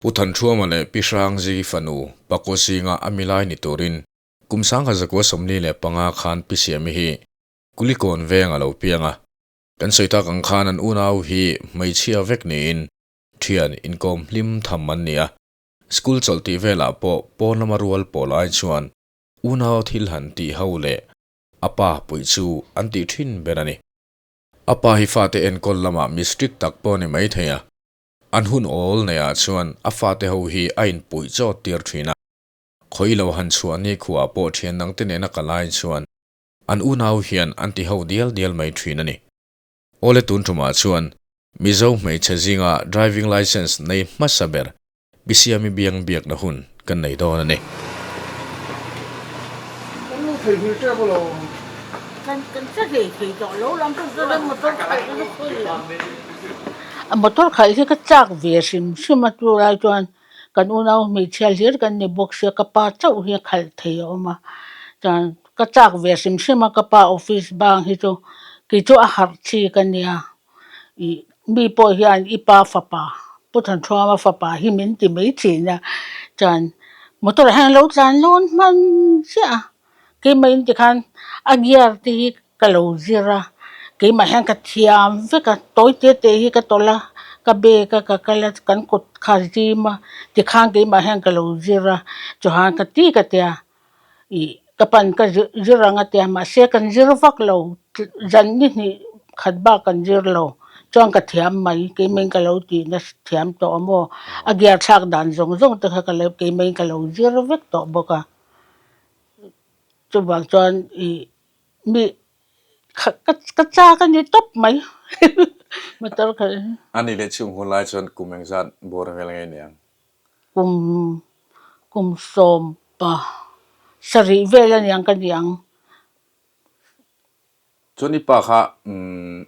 Pu Thanṭhuama leh Pi Hrangziki fanu Pakaw zinga a milai ni turin kum 1945 khan Pi Siami hi Kulikawn veng a lo piang a. Kan sawi tak ang khan an unau hi hmeichhia vek niin ṭhian inkawm hlim tham an ni a. School chawlh tih velah pawh pawn lama rual pawh lai chuan unau thil han tih ho leh a pa puih chu an tih ṭhin ber a ni. A pa hi fate enkawl lamah mistrik tak pawh a ni maithei a. An hun awl neiah chuan a fate ho hi a inpuih chawt tir thin a. Khawi lo han chhuah ni khuah pawh thian dangte nena ka lai chuan an unau hian an ti ho dial dial mai thin a ni. Awle tun tumah chuan Mizo hmeichhe zinga driving licence nei hmasa ber Pi Siami biang biakna hun kan nei dawn a ni. Kan lo theihnghilh tep a lo. Kan kan che hlei thei tawh lo lam chu chuan motor khalh ka khawi ang. A motor khalh hi ka chak ve hrim hrim a chulai chuan kan unau hmeichhia hlir kan ni bawk sia ka pa chauh hi a khalh thei a awm a chuan ka chak ve hrim hrim a ka pa office bang hi chu kei chu a harh chi ka nia. Ih mi pawh hian i pa fapa Pu Thanṭhuama fapa hi min ti mai thin a, chuan motor ah hian a lo tlan lawn hman chiah a, keimah in tikhan a gear te hi ka lo zir a, keimah hian ka thiam vek a, tawi te te hi ka tawlh a, ka bag a ka kal a kan kut kha a zim a, tikhan keimah hian ka lo zir a, chuan ka ti ka tia ih ka pan ka zir ang a tia mahse kan zir vak lo zan ni hnih khat bak kan zir lo chuan ka thiam mai keimah in ka lo tih na thiam tawh a maw a gear thlak dan zawng zawng te kha ka lo keimah in ka lo zir vek tawh bawk a chuvang chuan ih mi kha ka chak a ni tawp mai motor khalh hi. A nih leh chhung hun lai chuan kum engzat bawr vel nge ni ang? Kum kum sawmpa sarih vel a niang ka ni ang. Chuan i pa kha umm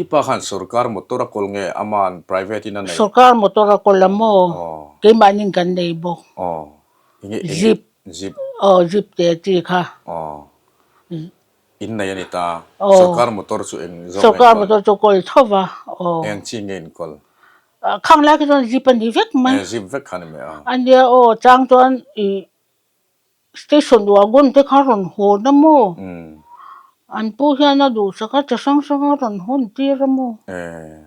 i pa khan sorkar motor a kawl nge aman private in a nei? Sorkar motor a kawl a maw? Keimahni in kan nei bawk. Jeep. Jeep. Aw jeep te chi kha. Aw. In nei a ni ta. Sorkar motor chu eng zawk nge in kawl? Sorkar motor chu kawl tho va. Aw. Eng chi nge in kawl? Khang lai kha chuan zip a ni vek mai. Eh zip vek kha ni mai a. A nia aw chang chuan ih station wagon te kha rawn hawn a maw? An pu hian a duhsak a chi hrang hrang a rawn hawn tir a maw? Eh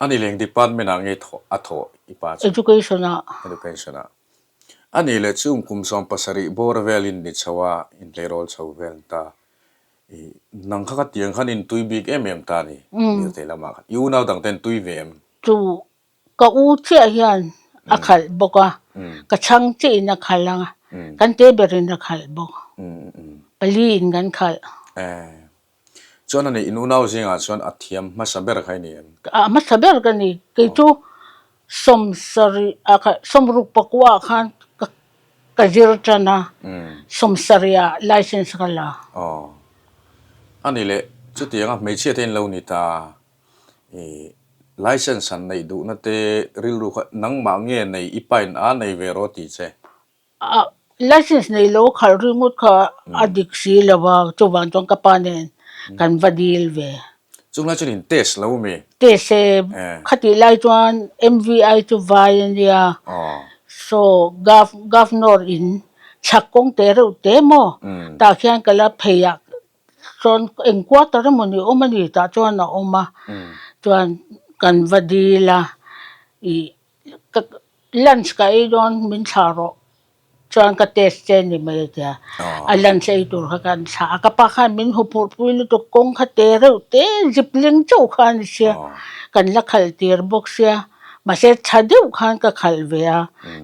a ni leng department ah nge thawh a thawh i pa chu? Education ah. Education ah. A nih leh chung kum 70 bawr velin ni chho a inhleirawl chho vel ta. I nang kha ka tiang khan in tui bik em em ta ni, lirthei lamah khan. I unau dang ten tui ve em? Chu ka u chiah hian a khalh bawk a, ka chhang chiah in a khalh a, kan te ber in a khalh bawk. Pali in kan khalh. Eh, chuan ani in unau zingah chuan a thiam hmasa ber kha i ni em? A hmasa ber ka ni. Kei chu sawmsarih ah kha sawmruk pakua ah khan ka Ka zir tan a, sawmsarih ah license ka la. Aw. A ni leh, chutianga hmeichhia te in lo ni ta, i license han neih duhna te rilru kha nangmah nge nei i pain a nei ve rawh tih che? A, license nei lo khalh ringawt kha a dik si lo a, chuvang chuan ka pa nen kan va dil ve. Chung lai chuan in test lo mi? Test e, khatih lai chuan MVI chu vai a nia. So Gov Governor in chhak kawng te reuh te maw? Tah khian ka la phei ah chuan eng quarter emaw ni awm a ni tah chuan a awm a. Chuan kan va dil a, ih ka lunch ka ei dawn min thlah rawh. Chuan ka test che ni mai a tia, a lunch ei tur kha kan thlah a, ka pa khan min huphurh pui lutuk kawng kha te reuh te zip leng chauh kha a ni sia, kan la khalh tir bawk sia, mahse tha deuh khan ka khalh ve a,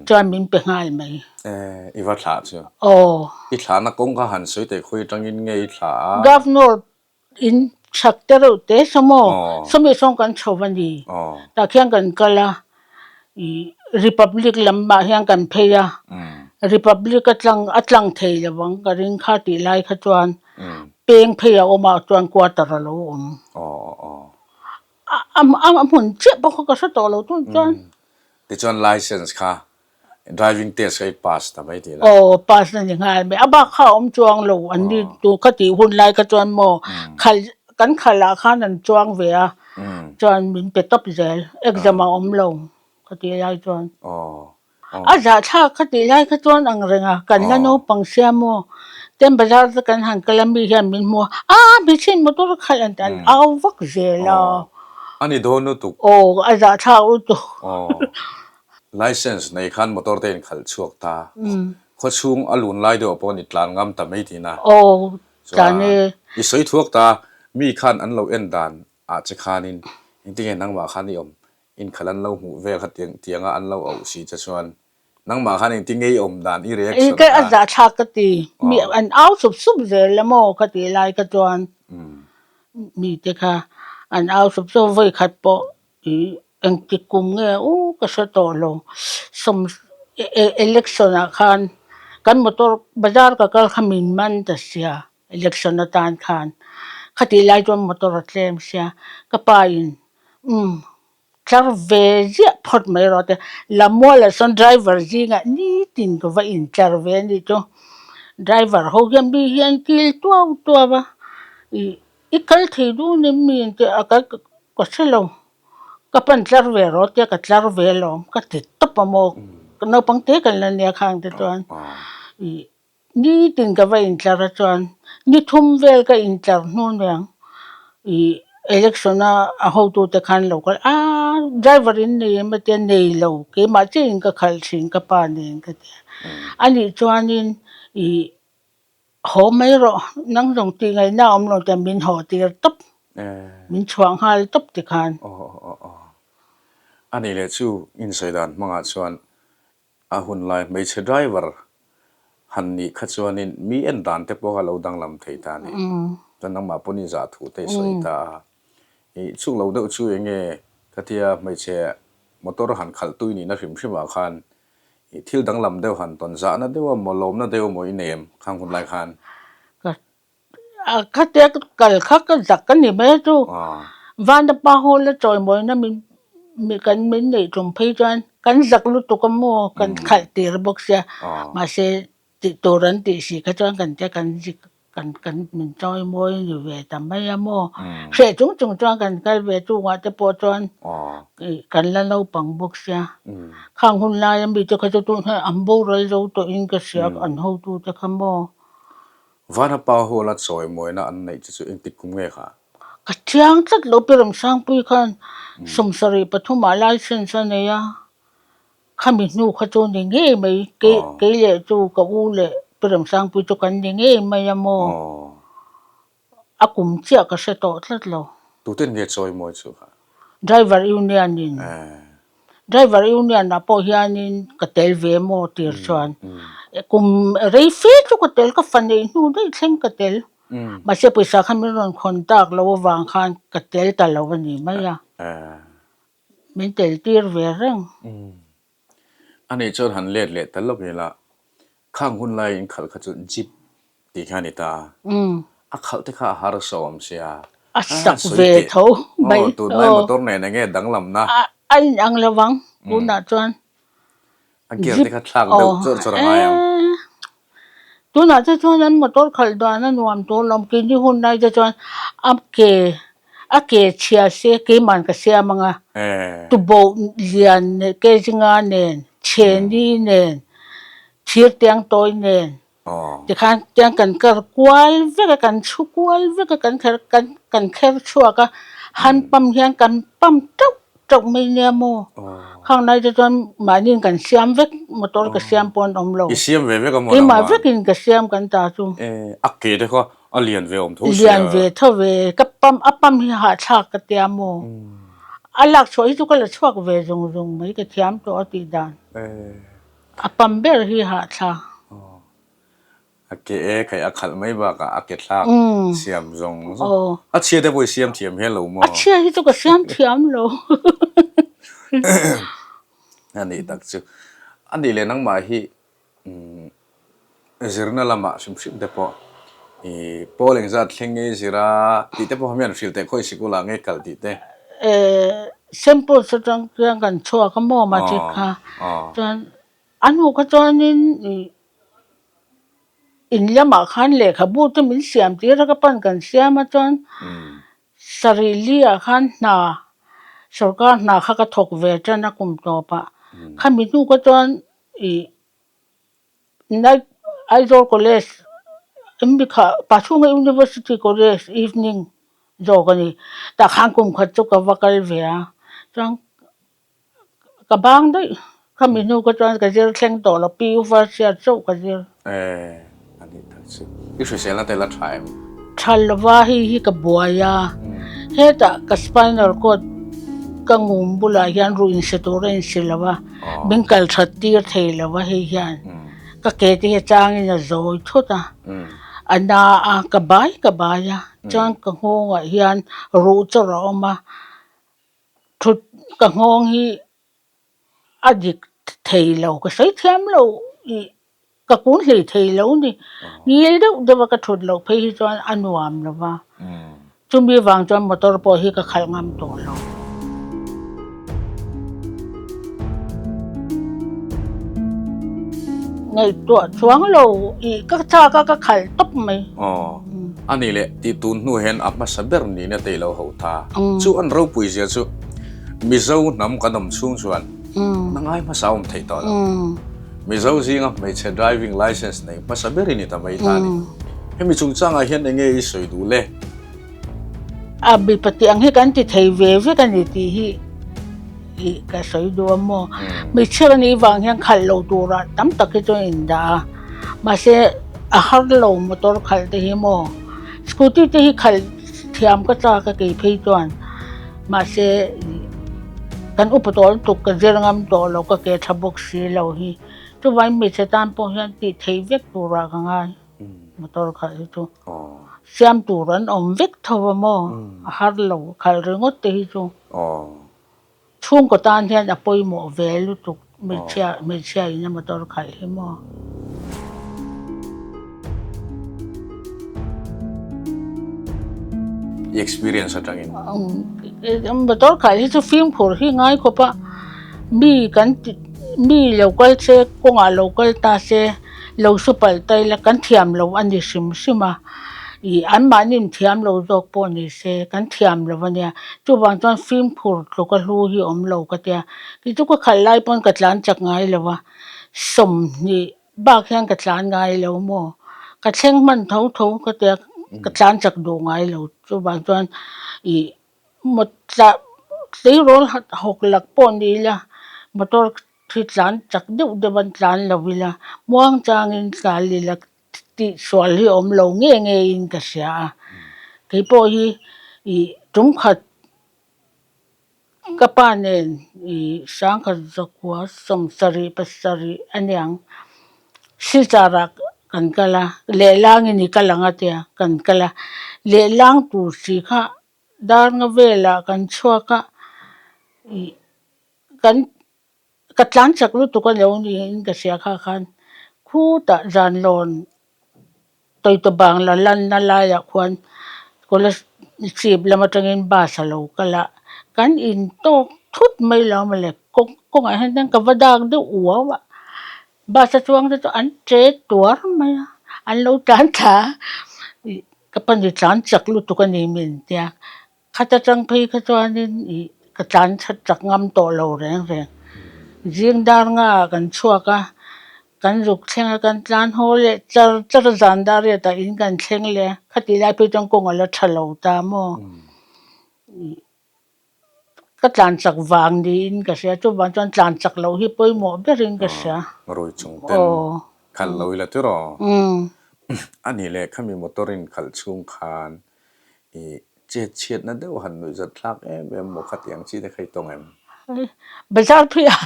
chuan min pe nghal mai. Eh, i va thlah chu. Aw. I thlahna kawng kha han sawi teh khawi atangin nge i thlah a? Governor in chhak te reuh te saw maw, sawmi sawng kan chho a ni. Tah khian kan kal a, ih Republic lamah hian kan phei a, Republic a tlang a tlang thei lo ang ka ring kha tih lai kha chuan peng phei a awm ah chuan quarter a lo awm. A a hmun chiah pawh kha ka hre tawh lo tun chuan. Tichuan license kha Driving test kha i pass ta mai tih la. Aw pass na ni nghal mai. A bak kha a awm chuang lo an ni tu kha tih hun lai kha chuan maw khalh kan khalh ah khan an chuang ve a chuan min pe tawp zel exam a awm lo. khatih lai chuan. A zahthlak khatih lai kha chuan ang reng a, kan la naupang sia maw? Ten bazar te kan han kal a mi hian min hmu a, aa hmeichhe in motor khalh an ti an au vak zel a. A ni dawn lutuk. Aw a zahthlak lutuk. License nei khan motor te in khalh chhuak ta. Khawchhung a lun lai deuh pawh ni tlan ngam ta mai tihna. Aw tlan e. I sawi thuak ta, mi khan an lo en dan ah che khanin engtinge nangmah khan i awm inkhalh an lo hmuh vel kha tiang tianga an lo auh si che chuan nangmah khan engtinge i awm dan i reaction kha. A zahthlak ka ti, mi an au sup sup zel a maw ka tih lai kha chuan mite kha an au sup sup a, vawi khat pawh i engtik kum nge u ka hre tawh lo sawm election ah khan kan motor bazar ka kal kha min man ta sia. Election atan khan khatih lai chuan motor a tlem sia, ka pa in umm tlar ve ziah phawt mai rawh te, Lamuala sawn driver zingah nitin ka va intlar ve a nih chu, driver ho hian mi hi an kil tuau tuau a, ih i kal thei dun em mi an ti a, ka ka hre lo, ka pan tlar ve rawh tia ka tlar ve alawm ka ti tawp a maw, naupang te kan la nia khang te chuan ih. Nitin ka va intlar a chuan ni thum vel ka intlar hnu niang ih election a a hotute khan lo kal a driver in nei em a tia nei lo keimah chiahin ka khalh thin ka pa nen ka tia anih chuanin ih haw mai rawh nang zawng tih ngaihna a awm lo tia min haw tir tawp min chhuah nghal tawp tikhan. Anih leh chu insawi dan hmangah chuan A hun lai hmeichhe driver han nih kha chuanin mi en dan te pawh kha lo danglam thei ta a ni. Chuan nangmah pawn i zah thu te i sawi ta a. I chhuk lo deuh chu eng nge khatia hmeichhe motor han khalh tui nihna hrim hrim ah khan i thil danglam deuh han tawn zahna deuh a maw lawmna deuh a maw i nei em khang hun lai khan? Ka Khatia ka kal kha ka zak a ni mai a chu. Vanapa hall a chawimawina min kan min neih tum phei chuan kan zak lutuk a maw kan khalh tir bawk sia. Mahse tih tur an tih si kha chuan kan tia kan zik kan kan min chawimawi ni ve ta mai a maw. Hreh chung chung chuan kan kal ve chungah te pawh chuan kan la naupang bawk sia. Khang hun laia mite kha chu tunah an boral zo tawhin ka hria an hotute kha maw. Vanapa Hall a chawimawina an neih che chu engtik kum nge kha? Ka chiang tlat lo pi Ramsangpui khan 73 ah license a nei a, khami hnu kha chu ni ngei mai, kei kei leh chu ka u leh pi Ramsangpui chu kan ni ngei mai a maw? A kum chiah ka hre tawh tlat lo. Tuten nge chawimawi chu kha? Driver Union in. Driver Union ah pawh hianin ka tel ve maw tir chuan kum rei fe chu ka tel ka fa neih hnu daih thleng ka tel. Mahse pawisa kha min rawn khawn tak loh avang khan ka tel ta lo a ni mai a. Min tel tir ve reng. Ani chuan han let leh ta lawk ila, khang hun lai in khalh kha chu jeep tih kha a ni ta a. A khalh te kha a harsa awm sia. A sak ve tho mai. Aw, tunlai motor nen enge danglamna? A inang lo vang tunah chuan. A gear te kha thlak deuh chawrh chawrh a ngai ang. Tunah te chuan an motor khalh dan a nuam tur lo, keini hun lai te chuan a ke a ke chhia se keiman ka siam ang a, tuboh lian leh kezinga nen, chheni nen, thir tiang tawi nen tikhan tiang kan kar kual vek a, kan chhu kual vek a, kan kher kan kan kher chhuak a, han pump hian kan pump teuh teuh mai nia maw? Khang lai te chuan mahniin kan siam vek, motor ka siam pawh an awm lo. I siam ve vek a maw Keimah vekin ka siam kan ta chu. A ke te kha a lian ve awm tho sia. Lian ve tho ve, ka pump a pump hi hahthlak ka tia maw? A lak chhuah hi chu ka la chhuak ve zung zung mai ka thiam tawh a tih dan. A pump ber hi hahthlak. A ke e kai a khalh mai bakah a ke thlak siam zawng zawng. A chhia te pawh i siam thiam hian lo maw? A chhia hi chu ka siam thiam lo. A nih tak chu. A nih leh nangmah hi zirna lamah hrim hrim te pawh i pawl engzat thleng nge i zir a tih te pawh kha mian hrilh teh khawi sikul ah nge kalh tih te. Saint Paul's atang khian kan chhuak a maw matric kha chuan A hnu kha chuanin ih in lamah khan lehkhabu te min siam tir a, ka pan kan siam a chuan sarih li ah khan hna Sorkar hna kha ka thawk ve tan a kum tawpah. Khami hnu ka chuan ih Night Aizawl College MB kha Pachhunga University College evening zawk a ni. Tah khan kum khat chu ka va kal ve a, chuan ka bang daih. Khami hnu ka chuan ka zir thleng tawh lo, PU first year chauh ka zir. Eh, a nih tak chu. I hriselna te la tha em? Tha lova hei hi ka buai a, hetah ka spinal cord ka ngum bulah hian ruh insi tur a insi lo a, min kal that tir thei lo a hei hian ka ke te hi a changin a zawi thut a, a na a ka bai ka bai a, chuan ka nghawngah hian ruh chawrh a awm a, thut ka nghawng hi A dik thei lo, ka sawi thiam lo ih ka kun hlei thei lo ni. Ngil deuh deuh a ka thut loh phei hi chuan a nuam lo va, chumi vang chuan motor pawh hi ka khalh ngam tawh lo. Ngaihtuah chuang lo ih ka chak a ka khalh tawp mai. Aw, a nih leh tih tun hnu hian a hmasa ber nihna te ilo ho ta. Chu an ropui zia chu. Mizo hnam kan awm chhung chuan na ngai hmasa awm theih tawh lo. Mizo zinga hmeichhe driving licence nei hmasa ber i ni ta mai ta a ni. Hemi chungchangah hian enge i sawi duh le? A mipa tih ang hi kan ti thei ve vek a ni tih hi i ka sawi duh a maw. Hmeichhia ka nih vang hian khalh lo turah tam tak hi chuan indah a. Mahse a har lo motor khalh te hi maw. Scooty te hi khalh thiam ka chak a kei phei chuan. Mahse, kan upa tawh lutuk ka zir ngam tawh lo, ka ke tha bawk si lo hi. Chuvangin hmeichhe tan pawh hian tih theih vek turah ka ngai motor khalh hi chu. Siam tur an awm vek tho a maw? A har lo khalh ringawt te hi chu. Chhungkaw tan hian a pawimawh ve lutuk hmeichhia hmeichhia in a motor khalh hi maw. I experience atangin. Motor khalh hi chu fimkhur hi ngai khawp a, mi kan ti mi lo kal se kawngah lo kal ta se lo su palh ta ila kan thiam lo a ni hrim hrim a. Ih anmahni in thiam lo zawk pawh ni se kan thiam lo a nia chuvang chuan fimkhur tluk a hlu hi awm lo ka tia tichu ka khalh lai pawn ka tlan chak ngai lo a 20 bak hian ka tlan ngai lo maw ka thleng hman tho tho ka tia ka tlan chak duh ngai lo chuvang chuan ih tleirawl hawk lak pawh ni ila motor hi tlan chak deuh deuh an tlan lo ila muang changin tlan ila Tih sual hi awm lo nge nge in ka hria a, kei pawh hi ih tum khat ka pa nen ih sangkhat zakua 77 a niang Silchar ah kan kal a, lehlangin i kal ang a tia kan kal a, lehlang tur si kha dar nga velah kan chhuak a ih kan. Ka tlan chak lutuk a lo niin ka hria kha khan khutah zanlawn tawita bangla lanna laiah khuan college chhip lam atangin bus a lo kal a, kan in tawk thut mai lo mawle kawng kawngah hian ka va dak deuh uau a, bus a chuang te chu an che tuar mai a, an lo tlan thla a, ih ka pa ni tlan chak lutuk a ni min tia. Khat atang phei kha chuanin ih ka tlan that chak ngam tawh lo reng reng. Zing dar nga ah kan chhuak a, kan zuk thleng a, kan tlan haw leh char char a zan dar riat ah in kan thleng leh a, khatih lai phei chuan kawng a la tha lo ta maw. Ih ka tlan chak vang niin ka hria, chuvang chuan tlan chak loh hi pawimawh berin ka hria. Rui chung ten khalh lo ila tiraw? A nih leh khami motor in khalh chhung khan I chet chhiatna deuh han nuih zat thlak em em maw khatiang chi te kha i tawng em? Bazar phei a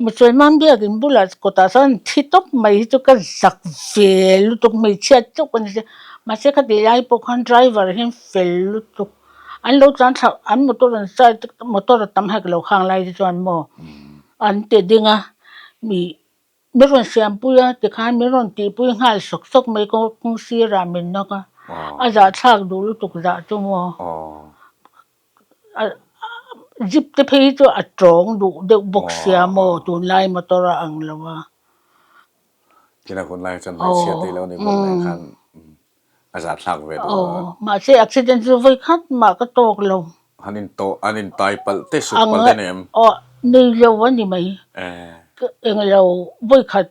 Musalman biakin bulah kawtah chuan thi tawp mai hi chu ka zak ve lutuk hmeichhia chauh ka ni sia mahse khati lai pawh khan driver hian fel lutuk an lo tlan thla an motor an side motor a tam hek lo khang lai te chuan maw an ti ding a mi Min rawn siampui a, tikhan min rawn tihpui nghal sawk sawk mai kawng sirah min nawk a, a zahthlak duh lutuk zah chu maw. Jeep te phei hi chu a tawng duh deuh bawk sia maw tunlai motor a ang lo a. Kila hunlai chuan hmeichhia tih lo ni bawk nen khan a zahthlak ve duh a. Mahse accident chu vawi khat mah ka tawk lo. Han in tawh, an in tai palh te sut palh te nei em? Aw, nei lo a ni mai. Englo vawikhat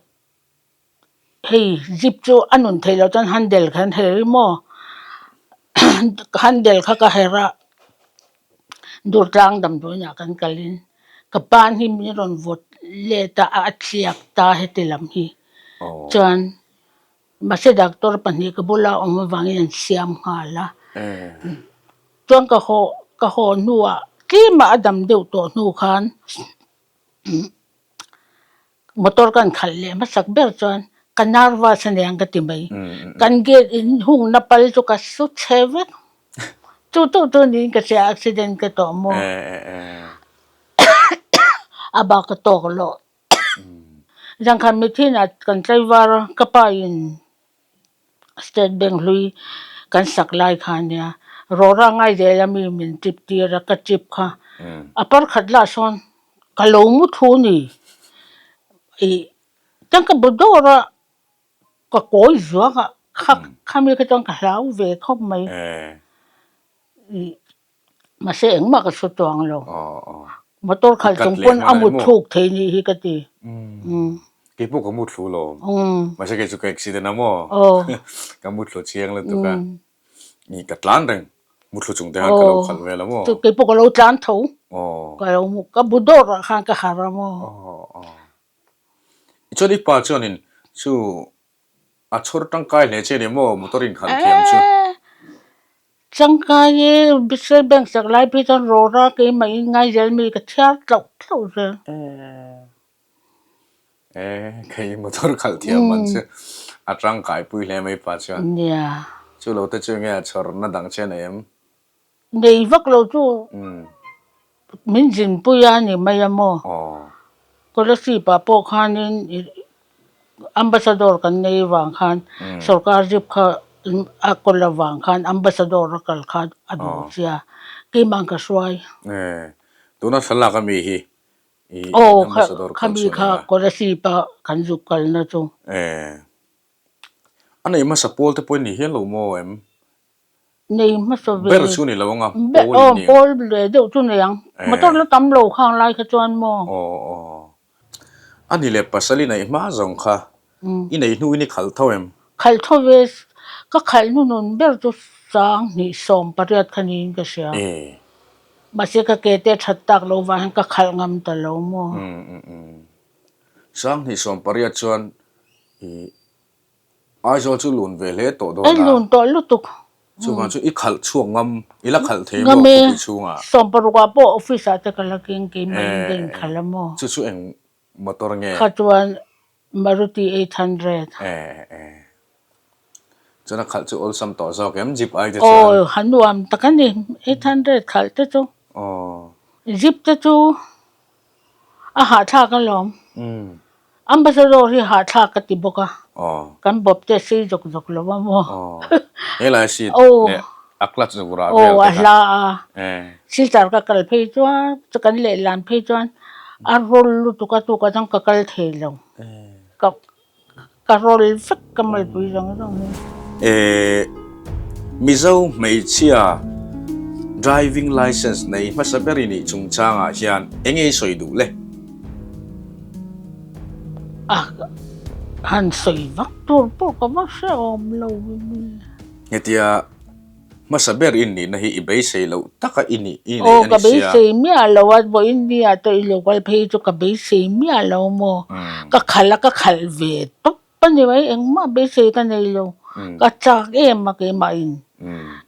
hei jeep chu a nun theih loh chuan handle kha an her maw? Handle kha ka her a, Durtlang damdawiinah kan kalin ka ban hi min rawn vawt let a, a tliak ta heti lam hi chuan Mahse doctor pahnih ka bula awm avangin an siam nghal a. Chuan ka haw ka haw hnuah tlema a dam deuh tawh hnu khan motor ka han khalh leh hmasak ber chuan ka nervous a niang ka ti mai. Kan gate in hungna pal chu ka su chhe vek. Chu chu chu niin ka hria accident ka tawh maw. A bak ka tawk loh. Zangkhat mithinah kan tlaivar a, ka pa in State Bank hlui kan sak lai kha ania, rawra ngai zel a mi min trip tir a, ka trip kha a par khat lah sawn ka lo mu thu ni ih chuan ka bu dawr a ka kawi zuang a, kha khami kha chuan ka hlau ve khawp mai ih. Mahse engmah ka hre chuang lo. Motor khalh chung pawn a mut thluk thei nih hi ka ti. Kei pawh ka mut thlu lo. Mahse kei chu ka accident a maw? Ka mut thlu chiang lutuk a. Ni ka tlan reng. Mut thlu chung te khan ka lo khalh vel a maw? Kei pawh ka lo tlan tho. Ka lo mu ka bu dawr ah khan ka harh a maw? Chuan i pa chuanin chu A chhawr tangkai hle che ni maw motor in khalh thiam chu? Eeh tangkai e State Bank sak lai phei chuan rawra keimah in ngai zel mi ka chhiar tlauh tlauh zel. Eeh kei motor khalh thiam man chu a tangkai pui hle mai pa chuan. Nia. Chu lo te chu nge a chhawr na dang che nei em? Nei vak lo chu min zinpui a ni mai a maw? Scholarship ah pawh khanin Ambassador kan nei vang khan sorkar zip kha a kawl avang khan Ambassador a kal kha a duh sia keimah ka hruai. Tuna thlalak ami hi Ambassador kal chu a ni a. Khami kha scholarship a kan zuk kalna chu. A nei hmasa pawl te pawh i ni hial lo maw em? Nei hmasa ve. Ber chu ni lo anga pawl in ni. Pawl ve deuh chu nei ang. Motor la tam lo khang lai kha chuan maw. Aw aw. A ni leh pasal i neih hma zawng kha i neih hnu in i khalh tho em? Khalh tho ve. Ka khalh hnunun ber chu 2018 kha niin ka hria. Mahse ka ke te that tak lo vang hian ka khalh ngam ta lo maw. 2018 chuan i Aizawl chu lun ve hle tawh dawn a. Ei lun tawh lutuk. Chuvang chu i khalh chhuak ngam, i la khalh thei maw khawpui chhungah? 16 ah pawh office ah te ka la keng kei mai in ka inkhalh a maw? Chu chu eng motor nge? Kha chuan Maruti 800. Chuan a khalh chu awlsam tawh zawk em jeep ai te chuan? Aw ha nuam tak a ni 800 khalh te chu. Jeep te chu a hahthlak alawm. Ambassador hi hahthlak ka ti bawk a, kan bawp te a sei zawk zawk lo a maw? Helai seat leh a clutch zawk rah vel te kha. Aw a hla a, silchar ka kal phei chuan kan lehlan phei chuan a roll lutuk a tuk atang ka kal thei lo, ka ka roll vek ka malpui zawng zawng hi. Mizo hmeichhia driving licence nei hmasa ber i nih chungchangah hian eng nge i sawi duh le? A han sawi vak tur pawh ka va hre awm lo em. Hetia hmasa ber i nihna hi i beisei loh taka i nih i nei a ni sia. Aw ka beisei miah lo a, vawiin nia te i lo kal phei chu ka beisei miah lo maw? Ka khalh a ka khalh ve tawp a ni mai, engmah beisei ka nei lo. Ka chak em a keimah in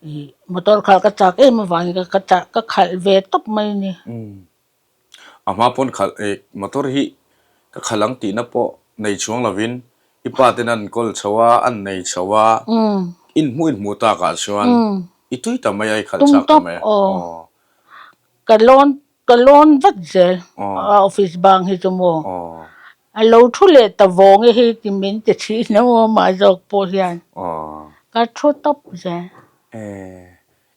ih motor khalh ka chak em avangin ka ka khalh ve tawp mai a ni. A hma pawn khalh eh motor hi ka khalh ang tihna pawh nei chuang lovin i pa ten an kawl chho a, an nei chho a, in hmuh in hmuh takah chuan i tui ta mai a, i khalh chak ta mai a. Aw. Ka lawn ka lawn vat zel a office bang hi chu maw. A lo thu leh ta vawng e hei ti min ti thin a maw mah zawk pawh hian ka thu tawp zel.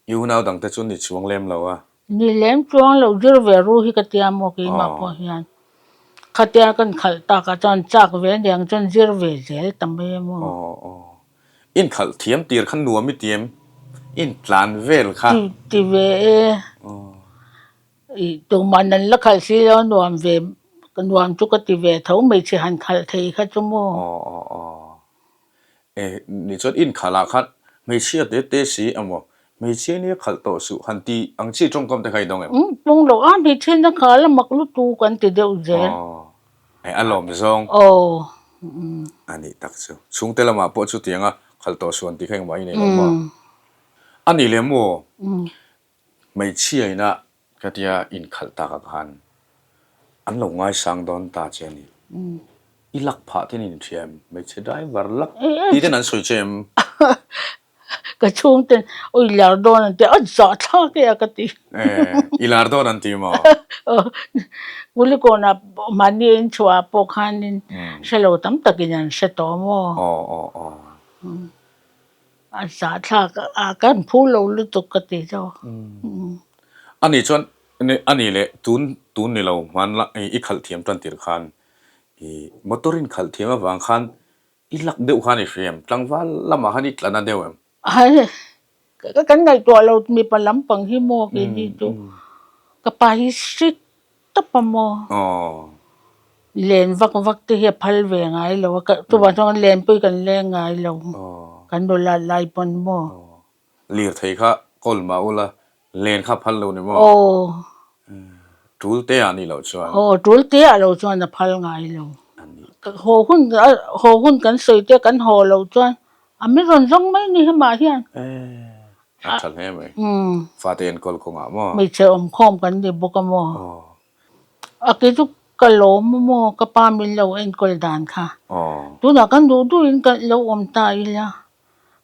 I unau dangte chu ni chuang lem lo a. Ni lem chuang lo zir ve ru hi ka tia maw keimah pawh hian khatia kan khalh takah chuan chak ve aniang chuan zir ve zel ta mai a maw. Aw aw. In khalh thiam tir kha nuam i ti em? In tlan vel kha. Ti ti ve e. Aw. Ih tuman an la khalh si lo nuam ve nuam chu ka ti ve tho hmeichhe han khalh thei kha chu maw. Aw aw aw. E ni chuan in khalh ah khan hmeichhia te te si emaw hmeichhia nia khalh tawh suh han ti ang chi tawngkam te kha i dawng em? Umm pawng lo a hmeichhia na khal a mak lutuk an ti deuh zel. Aw e a lawm zawng. Aw. A nih tak chu. Chhungte lamah pawh chutianga khalh tawh suh an tih kha engmah i nei lo maw? A nih leh maw? Hmeichhia ina ka tia inkhalh takah khan an lo ngaisang dawn ta che a ni. I lak phah ten in hria em? Hmeichhe driver lak tih ten an sawi che em? Ka chhungten aw i lar dawn an ti a, a zahthlak e a ka ti. I lar dawn an ti maw? Kulikawnah mahni a inchhuah ah pawh khanin hre lo tam takin an hre tawh maw? Aw aw aw. A zahthlak a kan phu lo lutuk ka ti zawk. Ani chuan ani leh tun tun ni lo hman la i khalh thiam tan tir khan i motor in khalh thiam avang khan i lak deuh khan i hria em? Tlangval lamah khan i tla na deuh em? Hai kan ngaihtuah lo mipa lampang hi maw keini chu ka pa hi strict tawp a maw? Len vak vak te hi a phal ve ngai lo a, chuvang chuan len pawh hi kan leng ngai lo, kan nula lai pawn maw? Lirthei kha kawl mah ula, len kha a phal lo ni maw? Tul te ah nih loh chuan. Aw, tul te ah lo chuan a phal ngai lo. Haw hun haw hun kan sawi te kan haw loh chuan a min rawn zawng mai ni hemah hian. A tha hle mai. Fate enkawl kawngah maw? Hmeichhe awmkhawm kan ni bawk a maw? A kei chu ka lawm a maw? Ka pa min lo enkawl dan kha. Tunah kan duh duhin kan lo awm ta ila,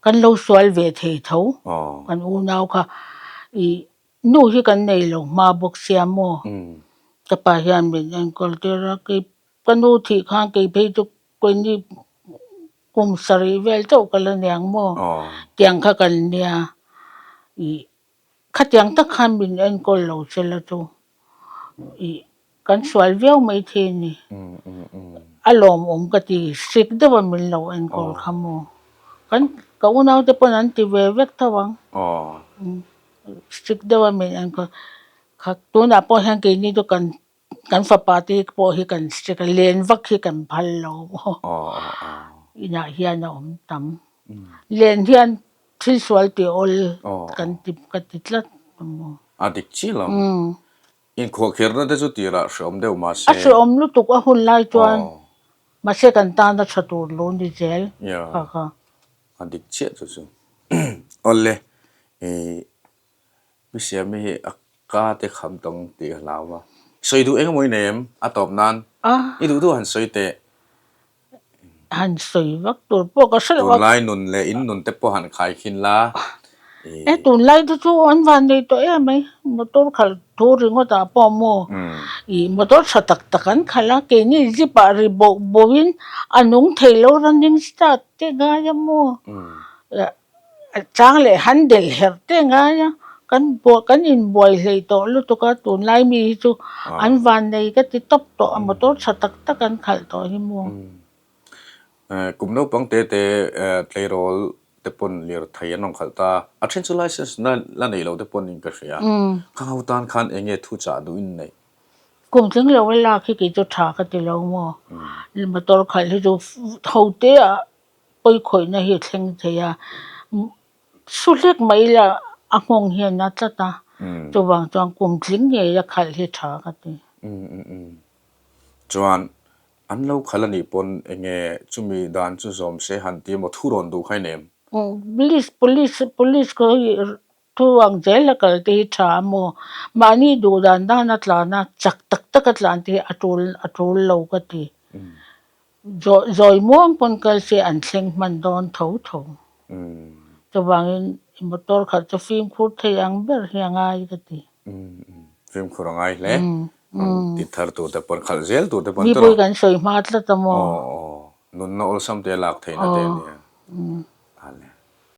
kan lo sual ve thei tho. Kan unau kha ih nu hi kan nei lo hma bawk sia maw? Ka pa hian min enkawl tir a, kei ka nu thih khan kei phei chu keini Kum sarih vel chauh ka la niang maw? Tiang kha kan nia. Ih, khatiang tak khan min enkawl lo che la chu. Ih, kan sual viau mai thei a ni. A lawmawm ka ti, sik deuha min lo enkawl kha maw? Kan, ka unaute pawn an ti ve vek tho ang. Sik deuha min enkawl kha, tunah pawh hian keini chu kan Kan fapa te pawh hi kan strict a, len vak hi kan phal lo inah hian a awm tam. Len hian thil sual ti awl kan ti ka ti tlat a maw. A dik chiah lo. Inkhuahkhirna te chu tirah hreawm deuh mahse. A hreawm lutuk a hun lai chuan mahse kan tana tha tur lo ni zel kha kha. A dik chiah chu chu. Awle Pi Siami hi a ka te kham tawng tih ka hlau a. Sawi duh eng emaw i nei em? A tawp nan i duh duh han sawi teh. Han sawi vak tur pawh ka hre lo a. Tunlai nun leh in nun te pawh han khai khin la. E tunlai te chu an van nei tawh em ai. Motor khalh thu ringawt ah pawh maw ih motor tha tak tak an khalh a keini zip ah ri boh boh in a nung thei lo running start te ngai a maw. Chang leh han delh herh te ngai a, kan buai kan inbuai hlei tawh lutuk a, tunlai mi hi chu an vannei ka ti tawp tawh a, motor tha tak tak an khalh tawh hi maw. Kum naupang te te tleirawl te pawn lirthei an rawn khalh ta, a then chu license na la nei lo te pawn in ka hria, ka ho tan khan eng nge thu chah duh in neih? Kum tling lo a lak hi kei chu tha ka ti lo maw, motor khalh hi chu ho te ah pawi khawihna hi a thleng thei a, su hlek mai la a nghawng hian a tlat a, chuvang chuan kum tling ngei a khalh hi tha ka ti. Chuan an lo khalh a nih pawn enge chumi dan chu zawm se han ti emaw thu rawn duh kha i nei em? Police police police khaw hi thu ang zel a kal te hi tha a maw? Mahni duh dan dan a tlan a, chak tak tak a tlan te hi a tul a tul lo ka ti. Zawi muang pawn kal se an thleng hman dawn tho tho. Chuvangin motor khat chu fimkhur thei ang ber hi a ngai ka ti. Fimkhur a ngai hle. Ti thar tur te pawn khalh zel tur te pawn Mipui kan sawi hma tlat a maw? Aw aw. Nunna awlsam te a lak theihna te ania.